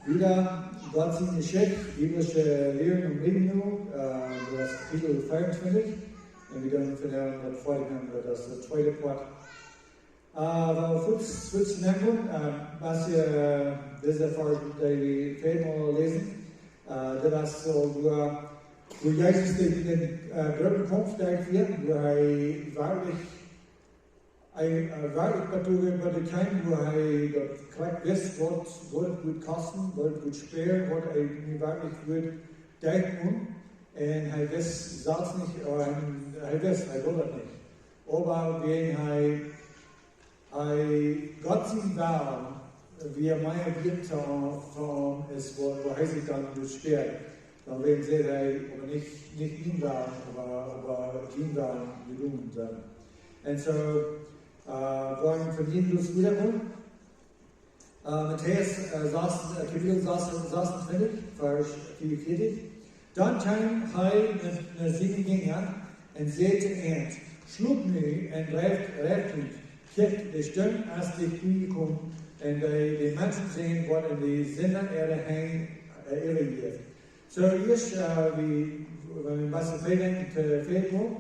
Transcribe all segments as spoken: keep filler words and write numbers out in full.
Wieda, Gott siene Jeschicht, biblische Lieren un Reading nu, äh, daut es Kapitel vea un twintich. Un wie doonen vondoag daut foadich nämen, daut es de tweede Poat. Äh, well fuaz, fuaz nämen, äh, waut, äh, dise Varsch, dee wie väl mol läsen, äh, daut es soo, wua, wua Jesus dän, dän, äh, grooten Kaumf deed, wua hee werkjlich, hee, äh, werkjlich betogen, wua hee daut krakjt wist, waut, waut et wudd kosten, waut et wudd schwoa, waut hee nu werkjlich wudd denkjen. Un hee wist selfst nich, äh, hee, hee wist, hee wull daut nich. Oba wan hee, hee Gott sien Wellen, wia mea wieet fa, fa am es, wua, wua hee sikj dan doa schwoa deed, dan wudd hee sajen, oba nich, nich mien Wellen, oba, oba dien Wellen jedonen sennen. Un soo, äh, woaren wie vondoag wieda gonen. Äh, Matäus, äh, sas-, äh, Kapitel sas-, sasuntwintich, Varsch vea un vieetich. Dan kjeem hee no, no siene Jinja un säd to an: Schlop nich un reft, reft nich. Kjikjt, de Stund es dicht bie jekomen, un de, de Menschensän woat en de Sinda äare Henj, äh, äwajejäft. Soo, ieescht, äh, wie, wan wie waut väl denkjen, äh, väl komen,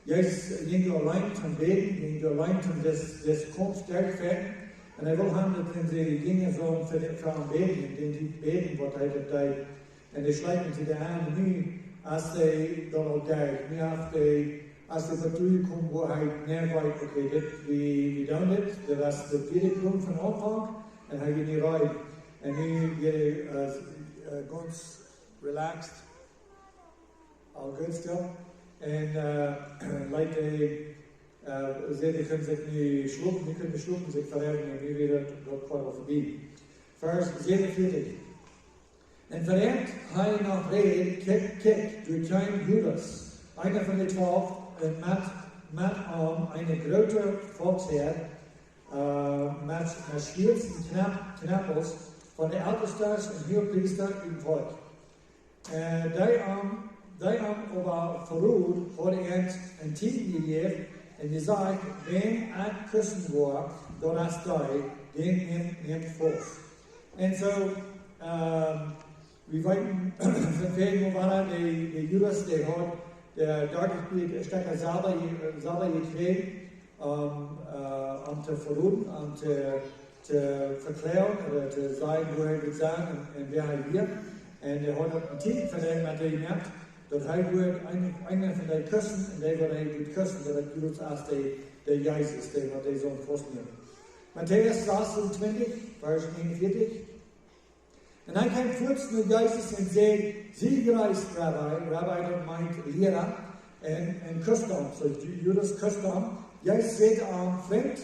Jesus jinkj auleen toom bäden, jinkj auleen toom dis, dis Kaumf derchfajchten. Un hee wull han, daut siene Jinja sullen fa, fa am bäden, un dee bäden, waut hee daut deed. Un dee schleepen to de Enj, nu, aus hee daut aul deed, nu haft hee, aus hee doatoo kjeem, wua hee nich weet, okay, dit, wie, wie doonen dit, daut es de tweede Punkt von Aunfank, un hee wia nich reed. Un nu wia hee, äh, äh, gaunz relaxed, aul gaunz stell. Un, äh, leet hee, äh, säd, dee kunnen sikj nich schlopen, dee kunnen nich schlopen, sikj vereinijen, un nu wia daut, daut Poat aul verbie. Varsch säwenunvieetich. Un wäarent hee noch räd, kjikj, kjikj, doa kjeem Judas, eena von de twalw, un met, met am eene groote Volkshäad, äh, met, met Schwieet un Knep-, Knepels von de Eltestasch un Huagepriesta ut daut Volkj. Äh, dee am, dee am oba veroden haud, an een Tieekjen jejäft un jesajcht: Wäm ekj kussen woa, daut es dee, dän nämt, nämt faust. Un soo, ähm, wie weeten, von väl Moat wia, de, de Judas, dee haud, de dartich Stekja Selwa je-, Selwa jekjräajen, om, äh, am to veroden, am to, to vekloagen, ooda to sajen, wua hee wudd sennen un, un wäa hee wia. Un hee haud uk een Tieekjen von am met dee jemoakt, daut hee wudd een, eena von dee kussen, un dee wudd hee nich kussen, daut Judas es de, de Jesus, dee waut dee sull faustnämen. Matäus sasuntwintich, Varsch eenunvieetich. Un hee kjeem fuaz no Jesus un säd: Sie jejrätst, Rabbi, Rabbi, daut meent Liera, un, un kusst am, soo Ju-, Judas kusst am. Jesus säd to am: Frint,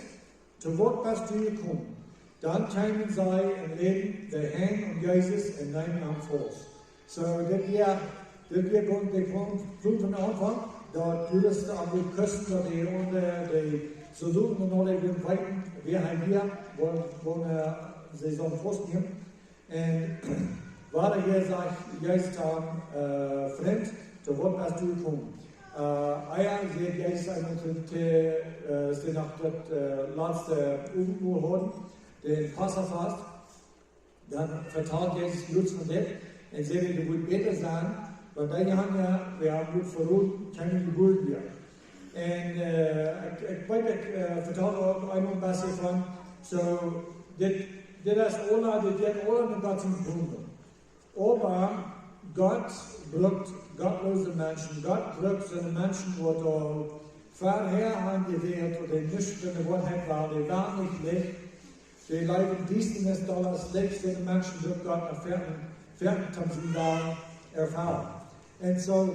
to waut best du jekomen? Dan kjeemen see un läden de Henj om Jesus un neemen am faust. Soo, dit wia, dit wia gaunz de Punkt, Punkt von Aunfank, daut Judas am wull kussen, daut de aundre, de Soldoten un aule wullen weeten, wäa hee wia, wua, wua, äh, see sullen faustnämen. Un wada hia sajcht Jesus dan, äh, Frint, to waut best du jekomen? Äh, ea säd Jesus eemol to, to, äh, aus see noch daut, äh, latste Owentmol hauden, dän Passafast, dan vetald Jesus bloos von dit un säd: Daut wudd bäta sennen, wan dee Jona, wäa am wudd veroden, kjeen jebuaren wia. Un, äh, ekj, ekj weet, ekj, äh, vetald uk eemol een bät von, soo, dit, dit es aula, dit jeit aula no Gott siene Plon. Oba Gott brukt gottloose Menschen, Gott brukt soone Menschen, waut aul verhäa aunjewält, ooda nich von de Woarheit wellen, dee wellen nich Licht, dee leewen Diestanis dolla aus Licht, soone Menschen brukt Gott no Fäaten, Fäaten toom sienen Wellen erfellen. Un soo,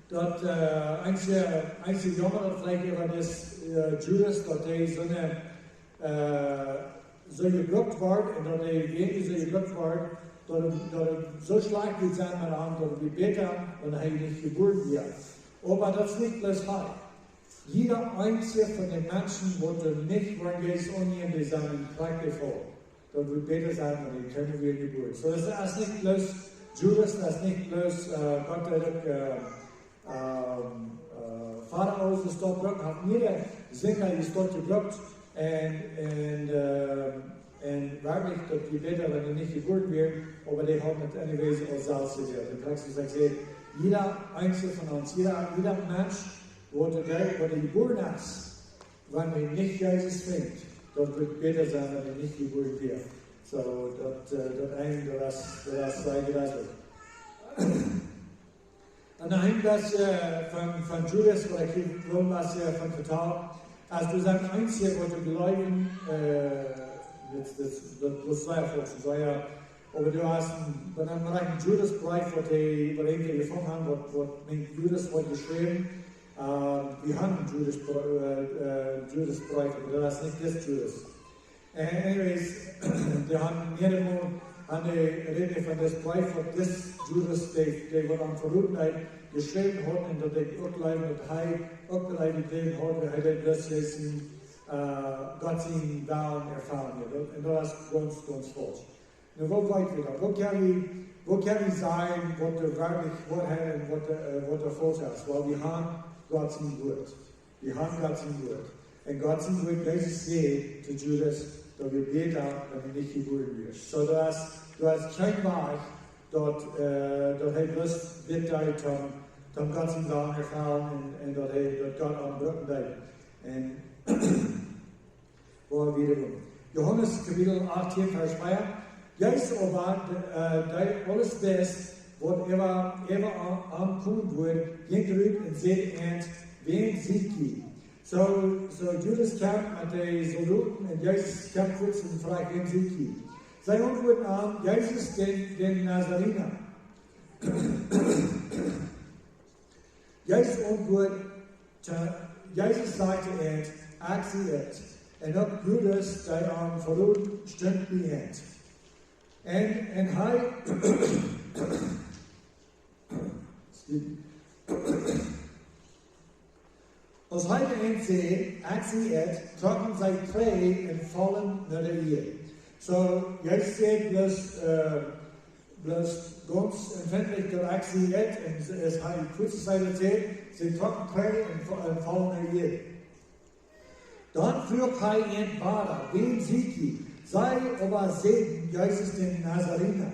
daut, äh, eensje, eensje Jona daut veleicht äwa dis, äh, Judas, daut hee soone, äh, soo jebrukt wort un daut hee wäajen soo jebrukt wort, daut et, daut et soo schlajcht wudd sennen met am, daut et wudd bäta, wan hee nich jebuaren wia. Oba daut es nich bloos hee. Jieda eensja von de Menschen, waut doa nich woaren Jesus aunnämen, dee sent krakjt jefollen. Daut wudd bäta sennen, wan dee kjeemen wada jebuaren. Soo, daut es nich bloos Judas, daut es nich bloos, äh, Gott, dee uk, äh, ähm, äh, Farao sien Stoot brukt, haft miere Sinda sien Stoot jebrukt un, un, äh, Un werkjlich, daut wia bäta, wan dee nich jebuaren wieren, oba dee hauden et anyways aul selfst jelieet. Un krakjt soo aus ekj säd, jieda eensja von ons, jieda, jieda Mensch, waut doa, waut doa jebuaren es, wan hee nich Jesus finjt, daut wudd bäta sennen, wan hee nich jebuaren wia. Soo, daut, äh, daut eent, daut es, daut es sea jreslich. Un noch een bät, äh, von, von Judas, waut ekj hia well waut, äh, von vetalen. Aus doa sent eenje, waut doa jleewen, äh, dit, dit, daut, daut es sea faulsch, sea, oba doa es een, wan wie een Judas Breef, waut hee, waut hee jefungen haud, waut, waut met Judas woat jeschräwen, äh, wie haben Judas Bre-, äh, äh, Judas Breef, oba daut es nich dit Judas. Äh, anyways, dee haben mearemol, haben dee räden von dis Breef, waut dis Judas, dee, dee waut am veroden haud, jeschräwen haud, un daut ekj uk jleew, daut hee uk daut eewje Läwen haud, wiels hee deed bloos sienen, äh, Gott sienen Wellen erfellen. Un daut es gaunz, gaunz faulsch. Nu, woo weet wie daut? Woo kjenn wie, woo kjenn wie sajen, waut doa werkjlich Woarheit un waut doa, äh, waut doa faulsch es? Wiels wie haben Gott sien Wuat. Wie haben Gott sien Wuat. Un Gott sien Wuat, Jesus säd to Judas, daut wia bäta, wan hee nich jebuaren wia. Soo, daut es, daut es kjeen Wajch, daut, äh, daut hee bloos dit deed, om, om Gott sien Wellen erfellen un, un daut hee, daut Gott am brucken deed. Un woa wie wieda gonen. Johanes Kapitel achtieen, Varsch vea. Jesus oba, äh, dee aules wist, waut äwa, äwa am, am komen wudd, jinkj rut un säd an: Wäm sieekj jie? Soo, soo Judas kjemt met de Soldoten un Jesus kjemt fuaz un froagt: Wäm sieekj jie? See auntwuaden am: Jesus, dän, dän Nazarener. Jesus auntwuad, to, Jesus säd to an: Ekj sie et. Un uk Judas, dee am verood, stunt bie an. Un, un hee, aus hee to an säd: Ekj sie et, trocken see trigj un foll no de Ieed. Soo, Jesus säd bloos, äh, bloos gaunz emfintlich, daut: Ekj sie et, un aus hee fuaz säd daut, see trocken trigj un fo-, un follen no de Ieed. Dan fruach hee an wada: Wäm sieekj jie? See oba säden: Jesus, dän Nazarener.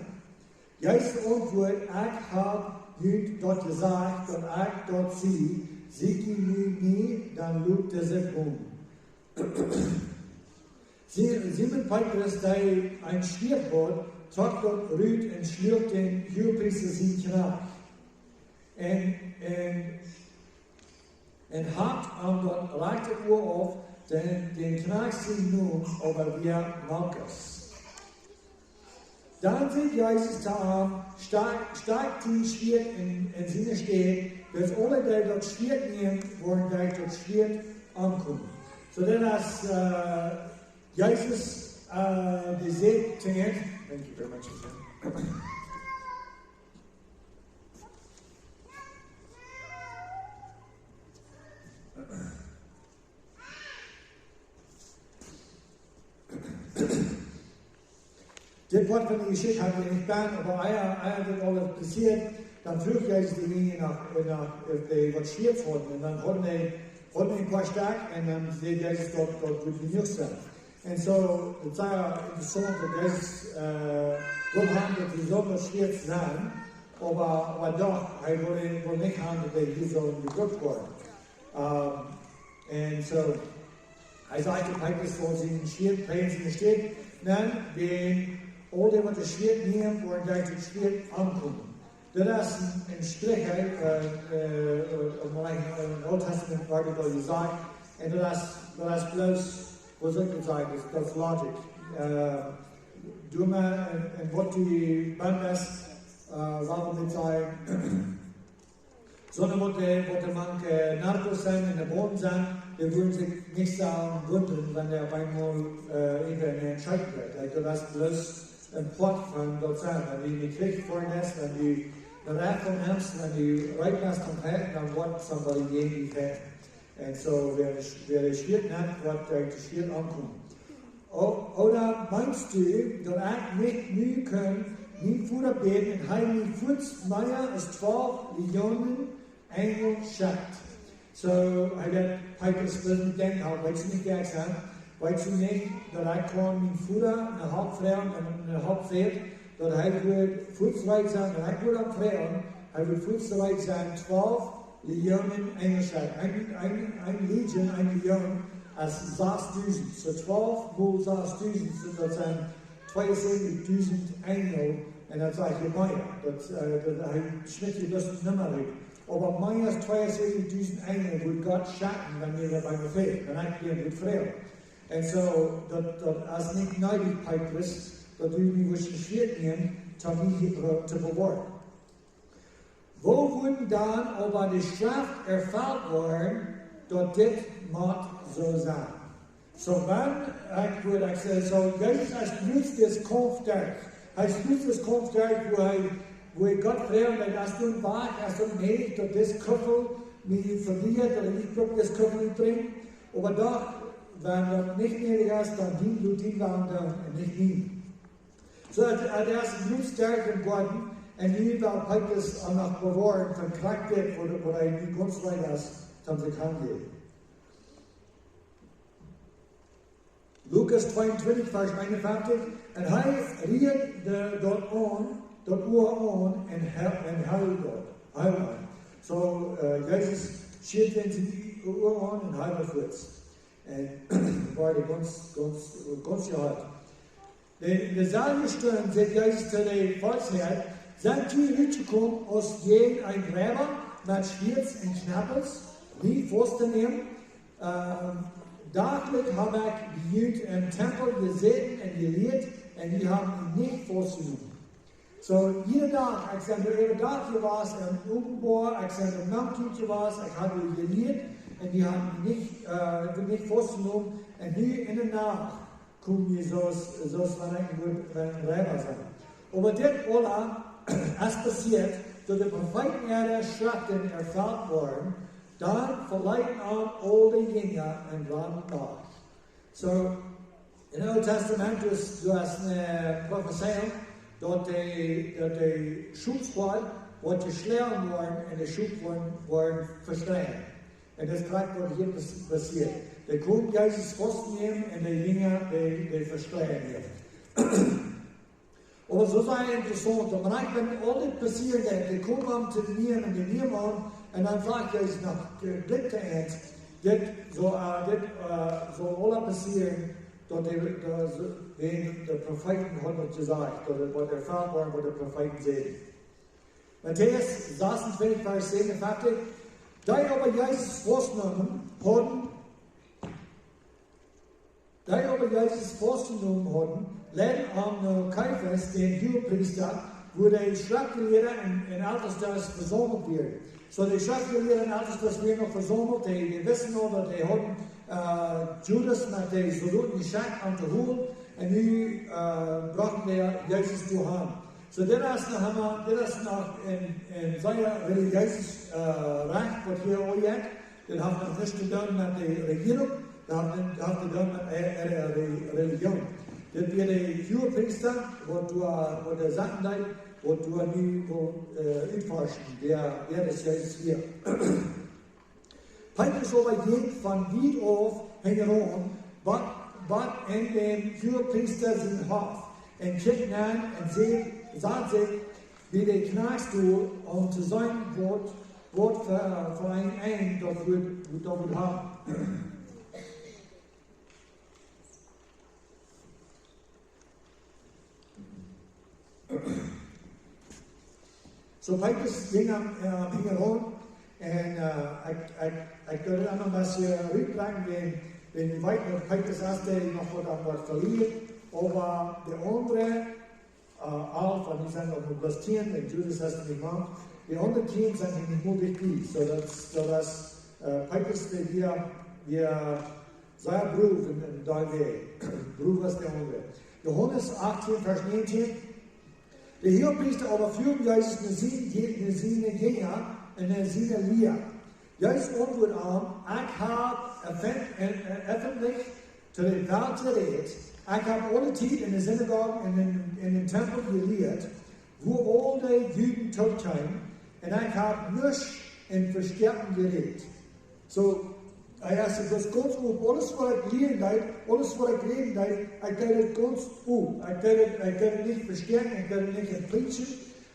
Jesus auntwuad: Ekj hab junt daut jesajcht, daut ekj daut sie. Sieekj jie nu mie, dan lot dise gonen. Si-, Simon Petrus, dee een Schwieet haud, trock daut rut un schluach dän Huagepriesta sien Kjnajcht. Un, un, un hakt am daut rajchte Ua auf, dän, dän Kjnajcht sien Nomen oba wia Malkus. Dan säd Jesus to am: Stekj, stekj dien Schwieet en, en siene Städ, wiels aule, dee daut Schwieet nämen, woaren derch daut Schwieet omkomen. Soo, daut es, äh, Jesus, äh, dee säd to an. Thank you very much, Suzanne. Dit Poat von de Jeschicht hab ekj nich bie, oba ea, ea dit aules passieed, dan fruach Jesus de Jinja no, no, äh, waut Schwieet hauden. Un dan hauden see, hauden see een poa Stekj un dan säd Jesus daut, daut wudd jenuach sennen. Un soo, daut es sea interessaunt, daut Jesus, äh, well haben, daut wie soo waut Schwieet sennen, oba, oba doch, hee well, well nich haben, daut see hia soo jebrukt woaren. Ähm, un soo, hee sajcht, daut hee es fa sien Schwieet, hee es en de Städ, dan, wan aul dee, waut daut Schwieet nämen, woaren derch daut Schwieet omkomen. Daut es een, een Spricha, äh, äh, äh, om een, een Ool Tastament, wua daut jesajcht. Un daut es, daut es bloos, woo saul ekj daut sajen, daut, daut es logic. Äh, doa mau, un, un waut du best, äh, wuarom nich sajen, sonda waut dee, waut dee mank, äh, Narcos sent un de Boden sent, dee wudden sikj nich soo wundren, wan doa opp eemol, äh, irjent een Scheit woat. Like, daut es bloos een Poat von daut sennen. Wan du en de Kjoakj foaren best, wan du de Rechtunk hast, wan du reed best toom fighten, dan woat somebody jäajen die fighten. Un soo, wäa, wäa daut Schwieet nemt, woat derch daut Schwieet omkomen. O-, ooda meenst du, daut ekj nich nu kaun no mien Voda bäden un hee mie fuaz mea aus twalf Lejoonen Enjel schekjt? Soo, hee deed Petrus bloos denkjen, hee weet nich, wäa ekj sie. Weetst du nich, daut ekj kaun mienen Voda ne Help froagen un ne Help säd, daut hee wudd fuaz reed sennen, un ekj wudd am froagen, hee wudd fuaz reed sennen, twalf Legionen Enjel schekjen. Een, een, een Legion, een Legion es sasdusent. Soo twalf mol sasdusent, soo daut sent tweeunsäwentich dusent Enjel, un daut saj ekj mea. Daut, äh, daut, hee schmitt je bloos een Numma rut. Oba mea aus tweeunsäwentich dusent Enjel wudd Gott schekjen, wan wie daut bie mie fält. Un ekj wudd froagen. Un soo, daut, daut es nich needich, Petrus, daut du mie wurscht en Schwieet nämen, om mie hia be-, to bewoaren. Woo wudd dan oba de Schreft erfelt woaren, daut dit mott soo sennen? Soo, wan, ekj wudd, ekj saj, soo, Jesus es bloos dis Kaumf derch. Hee es bloos dis Kaumf derch, wua hee, wua hee Gott froagt, daut es doa een Wajch, es daut mäajlich, daut dis Kuffel mie veliet, daut ekj nich bruck dis Kuffel utdrinkjen. Oba doch, wan daut nich mäajlich es, dan dien, lot dien Wellen doonen un nich mien. Soo, et, et es een groot Sterk em Goaden, un nu well Petrus am noch bewoaren von krakjt dit, waut, waut hee nu gaunz reed es, om sikj han jäwen. Lukas tweeuntwintich, Varsch eenunfeftich. Un hee rieed de, daut aun, daut Oa aun, un he-, un heeld daut. Heeld am. Soo, äh, Jesus schieet en sien Oa aun un heeld daut fuaz. Un wort gaunz, gaunz, gaunz jeheelt. De, en deeselwje Stund säd Jesus to de Volkshäad: Sent jie rutjekomen aus jäajen een Reiba met Schwieet un Kjnepels, mie faust to nämen? Ähm, dachlich hab ekj bie junt em Tempel jesäten un jelieet, un jie haben mie nich faust jenomen. Soo, jieda Dach, ekj sie doa äwa Dach jewast, em Openboa, ekj sie doa mank junt jewast, ekj hab jelieet, un jie haben mie nich, äh, nich faust jenomen, un nu enne Nacht kom jie soo aus, soo aus wan ekj wudd, wan ekj een Reiba sie. Oba dit aula es passieet, daut de Profeeten äare Schreften erfelt worden, dan veleeten am aul de Jinja un randen wajch. Soo, em Oolen Tastament es, doa es eene Profezeiunk, daut de, daut de Schopshoad woat jeschloagen woaren un de Schop woaren, woaren vestreien. Un daut es krakjt waut hia pas-, passieet. Dee komen Jesus faust nämen un de Jinja, dee, dee vestreien am. Oba soo sea interessaunt, oba ekj, wan aul dit passieren deit, dee komen am to nämen un dee nämen am, un dan sajcht Jesus noch, äh, dit to ons, dit, soo, äh, dit, äh, saul aula passieren, daut de, daut, de, de Profeeten hauden daut jesajcht, daut et woat erfelt woaren, waut de Profeeten säden. Matäus sasuntwintich, Varsch säwenunfeftich. Dee oba Jesus faustneemen, hauden, dee oba Jesus faustjenomen hauden, leiden am no Kaiafas, dän Huagepriesta, wua de Schreftjelieede un, un Eltestasch vesaumelt wieren. Soo, de Schreftjelieede un Eltestasch wieren noch vesaumelt, dee, dee wisten aul, daut dee hauden, äh, Judas met de Soldoten jeschekjt am to holen, un nu, äh, brochten dee Jesus doa han. Soo, dit es noch emol, dit es noch een, een sea relijeeset, äh, Rajcht, waut hia aunjeit. Dit haft noch nuscht to doonen met de Rejierunk, dit haft, dit haft to doonen met äare, äare Re-, Religion. Dit wia de Huagepriesta, waut doa, waut doa sajen deed, waut doa nu wullen, äh, utforschen, wäa, wäa dis Jesus wia. Petrus oba jinkj von wiet auf hinjaraun, bat, bat aun dän Huagepriesta sien Hoff, un kjikjt nenn un säd, sad sikj bie de Kjnajchtstool, om to seenen waut, waut fa, fa een Enj daut wudd, daut wudd haben. Soo Petrus jinkj am, äh, hinjaraun. Un, äh, ekj, ekj, ekj wull daut noch een bät rutbrinjen, wan, wan jie weeten, daut Petrus es, dee noch waut aun woat velieren. Oba de aundre, äh, aul von dee sent noch bloos tieen, un Judas es nich mea. De aundre tieen sent nich mea bie. Soo daut, soo daut, äh, Petrus, dee wia, wia sea brow en, en dee Wäaj. Brow aus de aundre. Johanes achtieen, Varsch näajentieen. De Huagepriesta oba froag Jesus no siene, no siene Jinja un no siene Lia. Jesus auntwuad am: Ekj hab effent-, äh, äh, effentlich to de Welt jerät. Ekj hab aule Tiet en de Sinagogen un en, en dän Tempel jelieet, wua aul de Juden toop kjeemen, un ekj hab nuscht en Vestäakjen jerät. Soo, Ekj es daut gaunz op, aules waut ekj lieren deed, aules waut ekj räden deed, ekj deed daut gaunz op. Ekj deed daut, ekj deed daut nich vestäakjen, ekj deed daut nich enprätjen.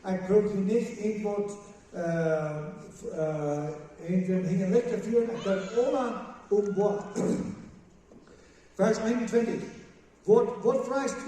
Ekj bruck hia nich irjentwaut, äh, f-, äh, irjent hinja Licht to fieren, ekj deed daut aules openboa. Varsch eenuntwintich. Waut, waut frajchst,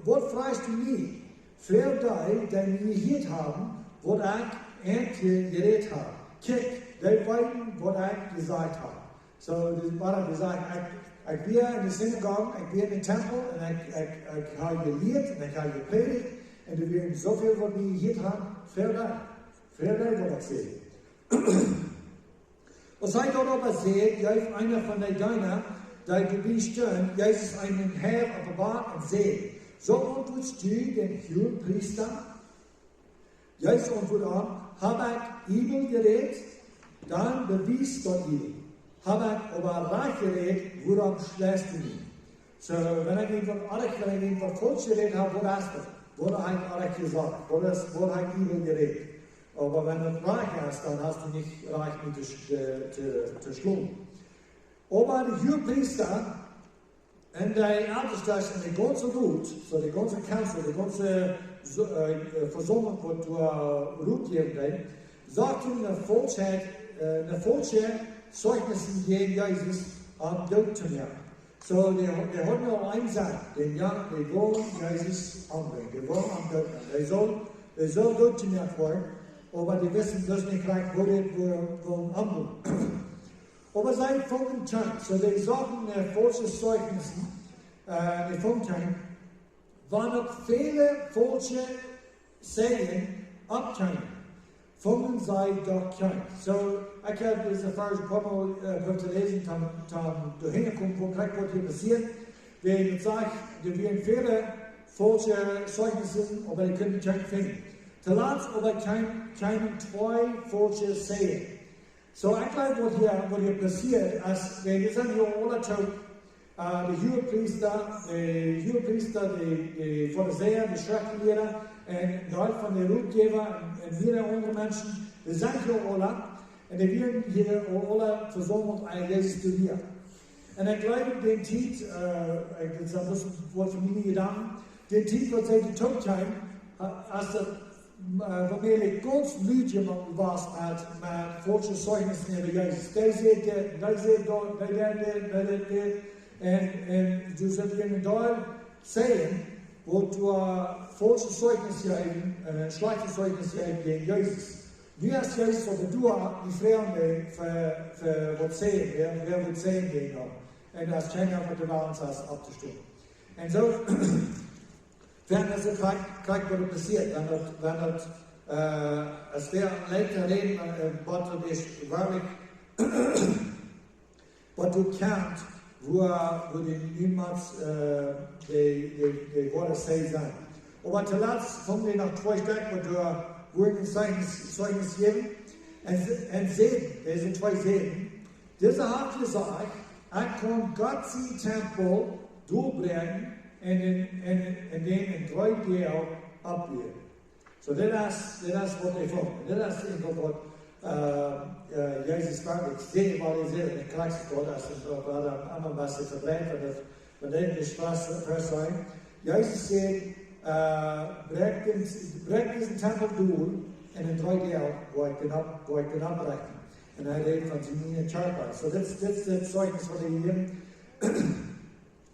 waut frajchst du mie? Froag dee, dee mie jehieet haben, waut ekj an die jerät hab. Kjikj, dee weeten, waut ekj jesajcht hab. Soo, dit wia, dee säd, ekj, ekj wia enne Sinagoog, ekj wia em Tempel, un ekj, ekj, ekj hab jelieet, un ekj hab jeprädicht, un doa wieren soo väl, waut mie jehieet haben, froag dee. Froag dee, waut ekj säd. Aus hee daut oba säd, jeef eena von de Deena, dee doabie stunt, Jesus eenen Heil opp de Bak un säd: "Soo auntwuadst du dän Huagepriesta?" Jesus auntwuad am: "Hab ekj Iebel jerät? Dan bewies daut Iebel. Hab ekj oba rajcht jerät, wuarom schlajchst du mie?" Soo, wan ekj irjentwaut oajch, wan ekj irjentwaut faulsch jerät hab, waut es daut? Waut hab ekj oajch jesajcht? Waut es, waut hab ekj Iebel jerät? Oba wan daut rajcht es, dan hast du nich rajcht mie to, to, to, to schlonen. Oba de Huagepriesta un de Eltestasch un de gaunze Rot, soo de gaunze Council, de gaunze, soo, äh, äh, Vesaumlunk, waut doa Rot jäwen deed, sochten ne faulsche, äh, ne faulsche Zeichnis jäajen Jesus, om doot to moaken. Soo, dee, dee hauden aul eenen Senn, dän, jo, dee wullen Jesus ombrinjen, dee wullen am doot moaken. Dee sull, dee sull doot jemoakt woaren, oba dee wisten bloos nich rajcht, woo dee daut wullen, wullen ombrinjen. Oba see fungen kjeen, soo dee sochten, äh, faulsche Zeichnis, äh, dee fungen kjeen, wiels uk väle faulsche Zeijen oppkjeemen, fungen see doch kjeen. Soo, ekj hab dise Varsch een poa Mol, äh, jeprooft to läsen, dan, dan doahinja komen, woo krakjt waut hia passieet. Wiels daut sajcht, doa wieren väle faulsche Zeichnis, oba dee kunnen kjeen finjen. Toolatst oba kjeemen, kjeemen twee faulsche Zeijen. Soo, ekj jleew, waut hia, waut hia passieet, es, wie, wie sent hia aule toop, äh, de Huagepriesta, de Huagepriesta, de, de Farisäa, de Schreftliera, un een Deel von de Rotjäwa, un, un väle aundre Menschen, dee sent hia aule, un dee wieren hia aule vesaumelt, om Jesus to lieren. Un ekj jleew, dee Tiet, äh, ekj, dit es een bät waut fa miene Jedanken, dee Tiet, waut see doa toop kjeemen, äh, aus daut äh, waut eejentlich gaunz lud jemoakt wia met, met faulsche Zeichnis äwa Jesus. Dee säd dit, dee säd daut, dee deed dit, dee deed dit. Un, un doa sent een Deel Zeijen, waut doa faulsche Zeichnis jeewen, äh, schlajchte Zeichnis jeewen jäajen Jesus. Nu es Jesus opp de Doa, dee froagen dee fa, fa waut Zeijen, wäa, wäa woat Zeijen jäajen am? Un doa es kjeena waut de Wellen es opptostonen. Un soo, wan daut krakjt, krakjt waut passieet, wan daut, wan daut, äh, aus wie leeten räden, äh, waut daut es werkjlich, waut du kjanst, woo, woo du niemols, äh, de, de, de woare Zeij sent. Oba toolatst fungen dee noch twee Stekj, waut doa wudden Zeichnis, Zeichnis jäwen. Un, un säden, dise twee säden, dise haft jesajcht, ekj kaun Gott sien Tempel dolbräakjen un en, en, en dän en dree Doag oppbuen. Soo, dit es, dit es waut hee funk. Dit es eejentlich waut, äh, äh, Jesus werkjlich säd, waut hee säd, un ekj jleew daut es een waut, waut aum, aum bästen vebreet, waut daut, waut daut es, waut, waut sent. Jesus säd, äh, bräakj dän, bräakj disen Tempel dol un en dree Doag woa ekj dän opp, woa ekj dän oppbräakjen. Un hee räd von siene Kjarpa. Soo, dit, dit, dit Zeichnis waut hee hia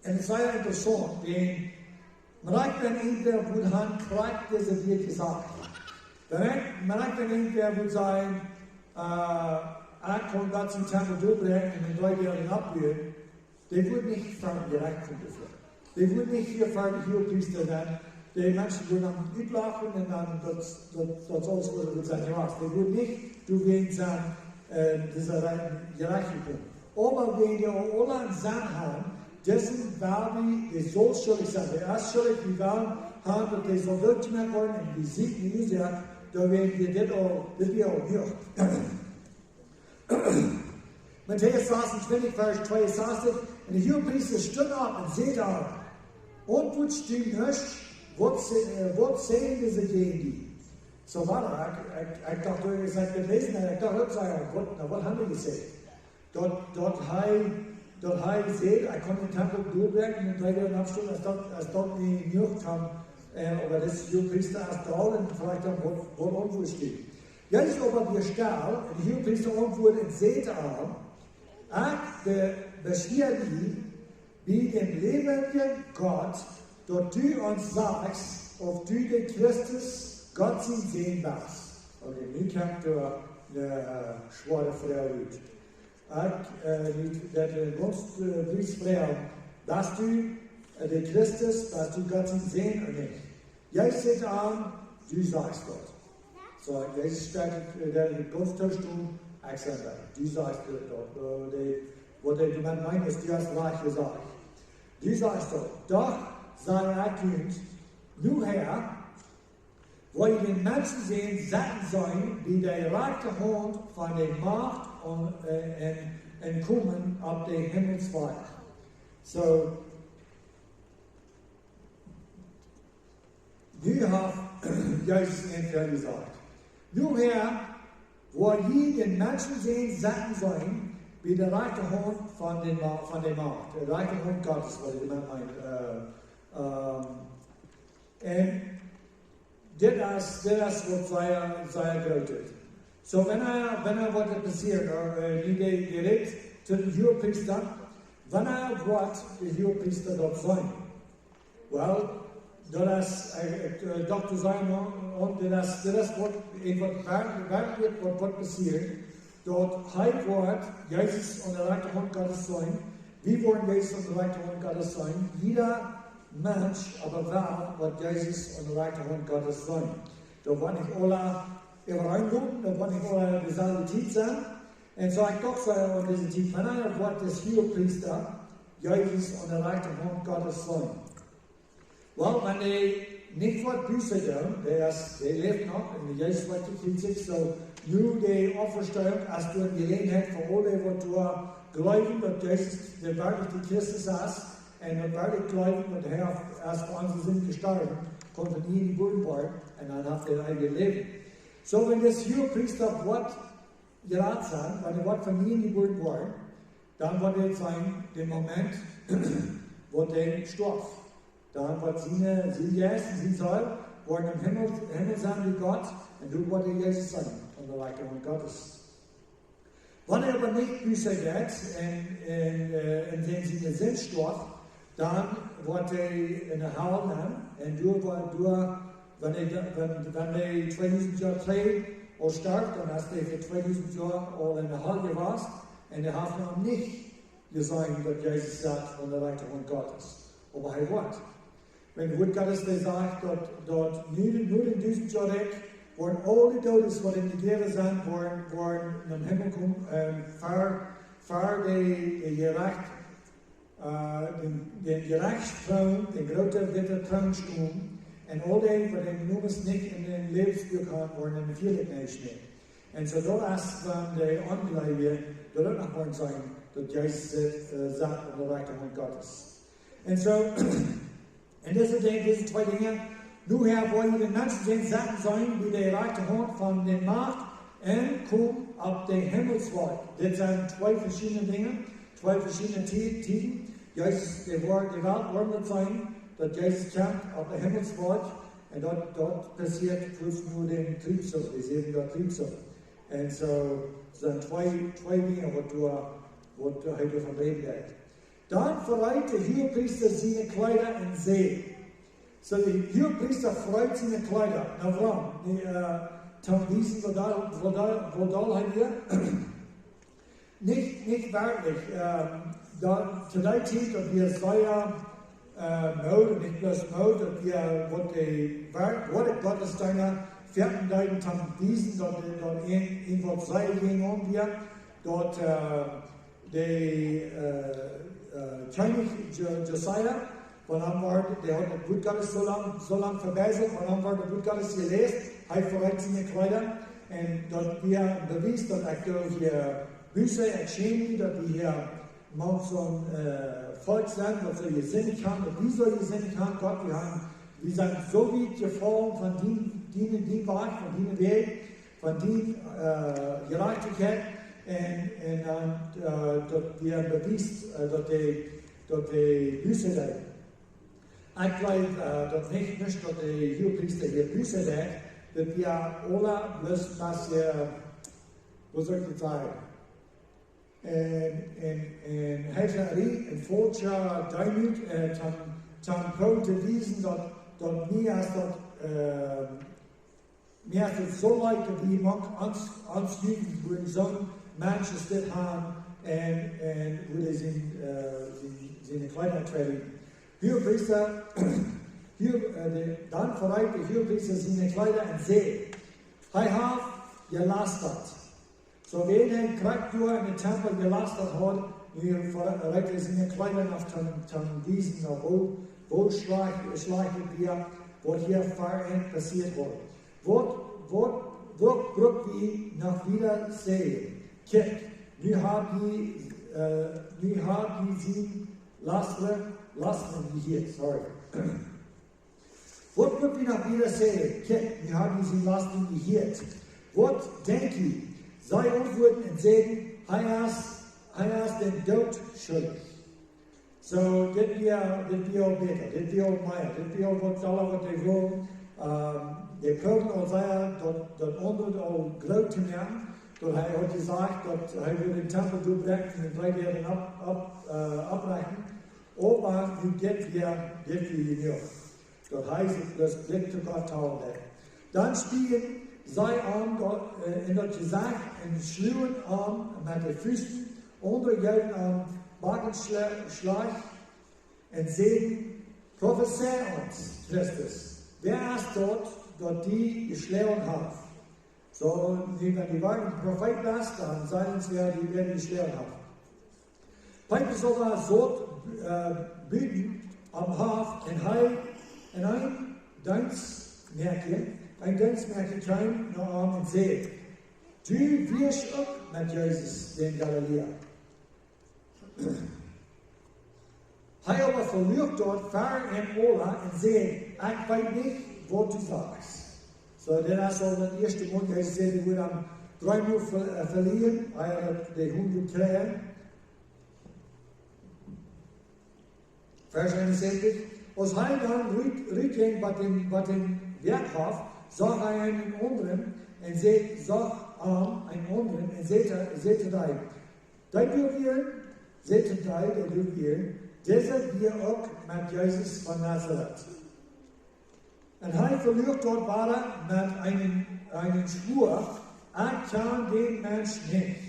Un daut es sea interessaunt, wan, wan ekj dan irjentwäa wudd han krakjt dise Wieed jesajcht. Dan ekj, wan ekj dan irjentwäa wudd sajen, äh, ekj kaun Gott sien Tempel dolbräakjen un en dree Doag oppbuen, dee wudd nich ver Jerecht komen doafäa. Dee wudd nich hia ver de Huagepriesta sennen. De Menschen wudden am utlachen un dan daut, daut, daut aules wudd sennen, jo, dee wudd nich doawäajen sennen, äh, dise Re-, Jerecht komen. Oba wan wie aul aun Sind han, dise Baby, dee saul schuldich sennen. Dee es schuldich, wie wellen han, daut dee saul dootjemoakt woaren, un wie sieekjen nu sea, daut wan wie dit aul, dit wie aul jenuach. Matäus sasuntwintich, Varsch tweeunsastich, un de Huagepriesta stunt opp un säd to am: Auntwuadst du nich, waut se-, äh, waut sajen dise jäajen die? Soo wia daut, ekj, ekj, ekj docht, aus ekj dit läsen, ekj docht, waut sajen, waut, na, waut haben dee jesajcht? daut, daut hee, daut hee säd, ekj kaun dän Tempel doabräakjen en dree Doag oppstonen, aus daut, aus daut nich jenuach kaun, äh, oba dis Huagepriesta es doll un veleicht dan waut, waut aunwuat steit. Jesus oba wia stell, un de Huagepriesta auntwuad un säd to am: Ekj be-, beschwäa die bie dän läwendjen Gott, daut du ons sajchst, auf du de Christus, Gott sien Sän best. Okay, nu kjemt doa eene, äh, schwoare Froag rut. Ekj, äh, nu, daut, äh, gaunz, äh, bloos froagen: Best du, äh, de Christus, best du Gott sien Sän ooda nich? Jesus säd to am: Du sajchst daut. Soo, Jesus sajcht, äh, daut es gaunz kloa, ekj saj daut. Du sajchst daut. Äh, de, waut hee doamet meent es, du hast rajcht jesajcht. Du sajchst daut. Doch saj ekj junt, nu hia, woa jie dän Menschensän setten seenen bie de rajchte Haunt von de Macht un, äh, un, un komen opp de Himmelswolkjen. Soo, nu haft Jesus an jesajcht: Nu hia, woa jie dän Menschensän setten seenen bie de rajchte Haunt von de Ma-, von de Macht, de rajchte Haunt Gottes, waut hee doamet meent, äh, ähm, un dit es, dit es waut sea, sea groot es. Soo, wan hee, wan hee waut passieren, äh, nu dee, dee rät to dän Huagepriesta, wan hee woat de Huagepriesta daut seenen? Well, daut es, äh, äh, Dokta Simon, un dit es, dit es waut, waut werkjlich, waut, waut passieren, daut hee woat Jesus aun de rajchte Haunt Gottes seenen. Wie woaren Jesus aun de rajchte Haunt Gottes seenen. Jieda Mensch opp de Welt woat Jesus aun de rajchte Haunt Gottes seenen. Daut woat nich aula äwareen lopen, daut woat nich aula deeselwje Tiet sennen. Un soo ekj doch saj, aun dise Tiet, wan woat dis Huagepriesta Jesus aun de rajchte Haunt Gottes seenen? Well, wan hee nich woat Buße doonen, dee es, dee läft noch, un Jesus woat jekjriezicht, soo, nu de Auferstehung es doa eene Jeläajenheit fa aule, waut doa jleewen, daut Jesus de werkjliche Christus es, un daut werkjlich jleewen, daut hee es fa onse Sind jestorwen, kaun von nie jebuaren woaren, un dan haft hee eewjet Läwen. Soo, wan dis Huagepriesta woat jerat sennen, wan hee woat von nie jebuaren woaren, dan woat et sennen de Moment, waut hee stoaft. Dan woat sien, sien Jeist, siene Seel, woaren em Himmel, Himmel sennen bie Gott, un doa woat hee Jesus seenen, aun de rajchte Haunt Gottes. Wan hee oba nich Buße deit un, un, äh, un siene, siene Sind stoaft, dan woat hee enne Hal sennen, un doa woat, doa, wan hee, wan, wan hee tweedusent Joa trigj aul storf, dan es hee fa tweedusent Joa aul enne Hal jewast, un hee haft noch nich jeseenen, daut Jesus sat aun de rajchte Haunt Gottes. Oba hee woat. Wan daut Wuat Gottes dee sajcht, daut, daut nu, nu en dusent Joa Rikj, woaren aule Doodes, waut en de Jelt sent, woaren, woaren nom Himmel komen, ähm, ver, ver de, de Jerecht, äh, dän, dän Jerechtstroon, dän grooten witten Troon stonen, un aul dee, waut dän Nomen nich en dän Läwensbuak haben, woaren en de Fia nenjeschmäten. Un soo daut es, wan de Onjleewje doa uk noch woaren seenen, daut Jesus sat, äh, sat aun de rajchte Haunt Gottes. Un soo, un dise Dinja, dise twee Dinja, nu hia woa jie dän Menschensän setten seenen bie de rajchte Haunt von de Macht un komen opp de Himmelswolkj. Dit sent twee veschiedne Dinja, twee veschiedne Tie-, Tieden. Jesus, de Welt, de Welt woat seenen, daut Jesus kjemt opp de Himmelswolkj, un daut, daut passieet kort no dän Triebsucht, de säwende Triebsucht. Un soo sent twee, twee Dinja, waut doa, waut doa hee doavon räden deit. Dan vereet de Huagepriesta siene Kjleeda un säd. Soo, de Huagepriesta vereet siene Kjleeda. Nu, wuarom? Nä, äh, toom wiesen, woo doll, woo doll, woo doll hee wia? Nich, nich werkjlich. Ähm, daut, to dee Tiet, daut wia sea, äh, Mood, un nich bloos Mood, daut wia, waut de Werk-, waut de Gottesdeener fäaten deeden, toom wiesen, daut, daut een, een waut sea jinj aun wia, daut, äh, de, äh, äh, Kjennich Jo-, Josia, wan am woat, dee haud daut Wuat Gottes soo lang, soo lang vebie jeseenen, wan am woat daut Wuat Gottes jeläst, hee vereet siene Kjleeda, un daut wia een Bewies, daut ekj doa hia Buße, ekj schäm mie, daut wie hia mank soon, äh, Volkj sent, waut soo jesindicht haben, daut wie soo jesindicht haben, Gott, wie haben, wie sent soo wiet jefollen von dien, dien, dien Wajch, von diene Wäaj, von dien, äh, Jerajchtichkjeit, Un, un dan, äh, daut wia een Bewies, äh, daut hee, daut hee Buße deed. Ekj jleew, äh, daut nich, nich daut de Huagepriesta hia Buße deed, daut wia aula bloos waut, äh, woo saul ekj daut sajen? Un, un, un Heuchlerie un faulsche Deemoot, äh, toom, toom proowen to wiesen daut, daut mie es daut, äh, mie es daut soo leicht daut wie mank ons, ons Jugend wudden soon Mensch aus dit haben un, un woo dee sien, äh, sien, siene Kjleeda tweideilen. Huagepriesta, hia, äh, de, dan veleicht de Huagepriesta siene Kjleeda un säd: Hee haft jelastat. Soo, wan hee krakjt doa en dän Tempel jelastat haud, nu ver-, rieekjt hee siene Kjleeda opp toom, toom wiesen, no woo, woo schlajcht, schlajcht et wia, waut hia ver am passieet haud. Waut, waut, waut bruck wie noch wieda sajen? Kjikj, nu hab jie, äh, nu hab jie sien Lastren, Lastren jehieet, sorry. Waut bruck wie noch wieda sajen? Kjikj, nu hab jie sien Lastren jehieet. Waut denkj jie? See auntwuaden un säden: Hee es, hee es dän Doot schuldich. Soo, dit wia, dit wia aul bäta, dit wia aul mea, dit wia aul waut dolla waut dee wullen. Ähm, dee proowen aul sea daut, daut aundre aul groot to moaken, daut hee haud jesajcht daut hee wudd dän Tempel doabräakjen un dree Doag opp, opp, äh, oppbräakjen. Oba nu dit wia, dit wia jenuach. Daut hee sikj bloos blikj to Gott hoolen deed. Dan spieejen see am daut, äh, en daut Jesecht un schluagen am met de Fusten, aundre jeewen am Backenschlach un säden: Profezei ons, Christus, wäa es daut, daut die jeschloagen haft? Soo, wan du een Profeet best, dan saj ons, wäa die, wäa die jeschloagen haft. Petrus oba saut, äh, buten aum Hoff un hee, un een Deensjmäakje, een Deensjmäakje kjeem no am un säd: Du wieescht uk met Jesus, dän Galiläa. Hee oba veluach daut ver an aula un säd: Ekj weet nich, waut du sajchst. Soo, dit es aul daut ieeschte Mol, hee säd, hee wudd am dreemol ve-, äh, velieren, ea hee daut, de Hunt wudd kjrieen. Varsch eenunsäwentich. Aus hee dan rut, rutjinkj bie dän, bie dän Werkhoff, sach hee eenen aundren un säd, sach am eenen aundren un säd, säd hee: Dee doa wieren, säd hee, dee doa wieren, dise wia uk met Jesus von Nazaret. Un hee veluach daut wada met eenen, eenen Schwua: Ekj kjan dän Mensch nich.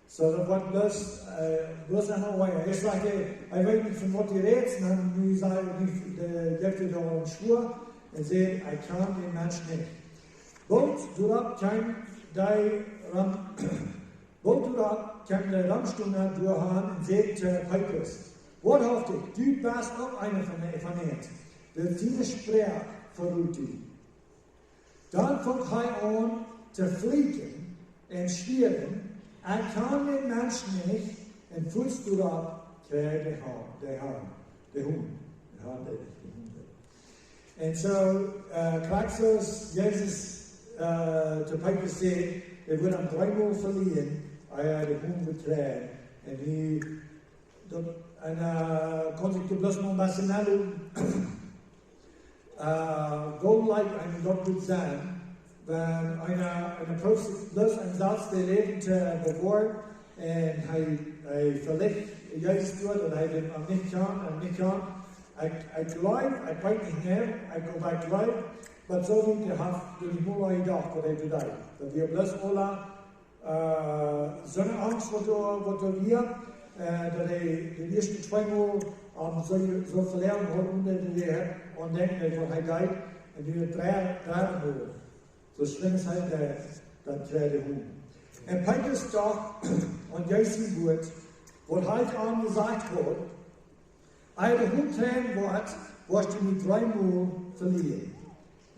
Soo, daut woat bloos, äh, bloos aun de Oaja. Hee sajcht, hee, hee weet nich, von waut hee rät, un dan nu sajcht hee nich, de, jeft hee doa een Schwua un sajcht: Ekj kjan dän Mensch nich. Boolt doaropp kjeem de Rom-, boolt doaropp kjeem de Romstunda doa aun un säd to Petrus: Woarhauftich, du best uk eena von de, von an, wiels diene Sproak verrot die. Dan funk hee aun to flieekjen un schwieren: Ekj kjan dän Mensch nich, un fuaz doaropp kjrieech hee de Hunt, de Hunt, de Hunt, de Hunt. Un soo, äh, krakjt soo aus Jesus, äh, to Petrus säd, hee wudd am dreemol velieren, ea hee de Hunt wudd kjrieen. Un hee, daut, un, äh, kaun sikj doa bloos mau een bät naluten, äh, woo leicht eenem daut wudd sennen, wan eena, eena proowt bloos een Satz daut Läwen to bewoaren, un hee, hee velicht Jesus doa, daut hee dän aul nich kjant, aul nich kjant. Ekj, ekj jleew, ekj weet nich mea, ekj, oba ekj jleew, waut soo wiet haft doa nich mol jedocht, waut hee doa deed. Daut wia bloos aula, äh, soone Angst, waut doa, waut doa wia, äh, daut hee de ieeschte twee Mol, ähm, soo, soo velieren haud, onen daut hee aun denkjen deed, waut hee deed, un nu daut dredde, dredde Mol. Soo schlimm es hee, daut, daut tweede Mol. Un Petrus docht aun Jesus sien Wuat, waut hee am jesajcht haud: Ea de Hunt kjrieen woat, woascht du mie dreemol velieren.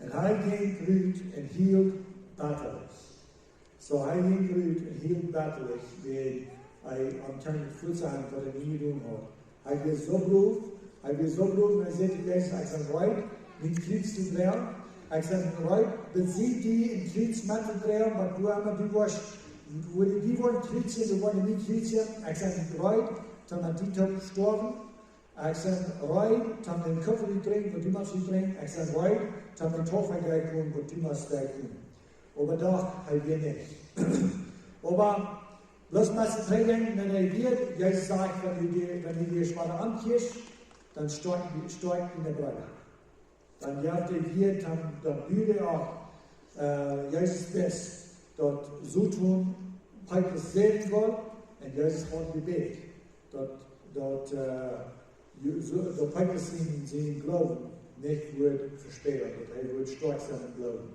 Un hee jinkj rut un hield betterlich. Soo, hee jinkj rut un hield betterlich, wiels hee aun kjeene Fuaz haud, waut hee nich jedonen haud. Hee wia soo brow, hee wia soo brow, un hee säd to Jesus: Ekj sie reed, mien Kjriez to droagen. Ekj sie reed, bie die een Kjriez met to droagen, waut du emma du woascht, Woo dee woaren kjrieen, dee woaren mie kjrieen. Ekj sie reed, toom met die to stoawen. Ekj sie reed, toom dän Kuffel to drinkjen, waut du motst drinkjen. Ekj sie reed, toom dän Taufe to doonen, waut du motst doonen. Oba doch, hee wia nich. Oba, bloos mau to trigjdenkjen, wan hee wia, Jesus sajcht, wan du die, wan du die schwoa aunhieescht, dan stoakj, stoakj diene Breeda. Dan jeft hee wada, dan, dan wia hee uk, äh, Jesus wist, daut Soton Petrus säden wudd, un Jesus haud jebät, daut, daut, äh, Ju-, soo, daut Petrus sienen, sienen Gloowen nich wudd vespälen, daut hee wudd stoakj sennen em Gloowen.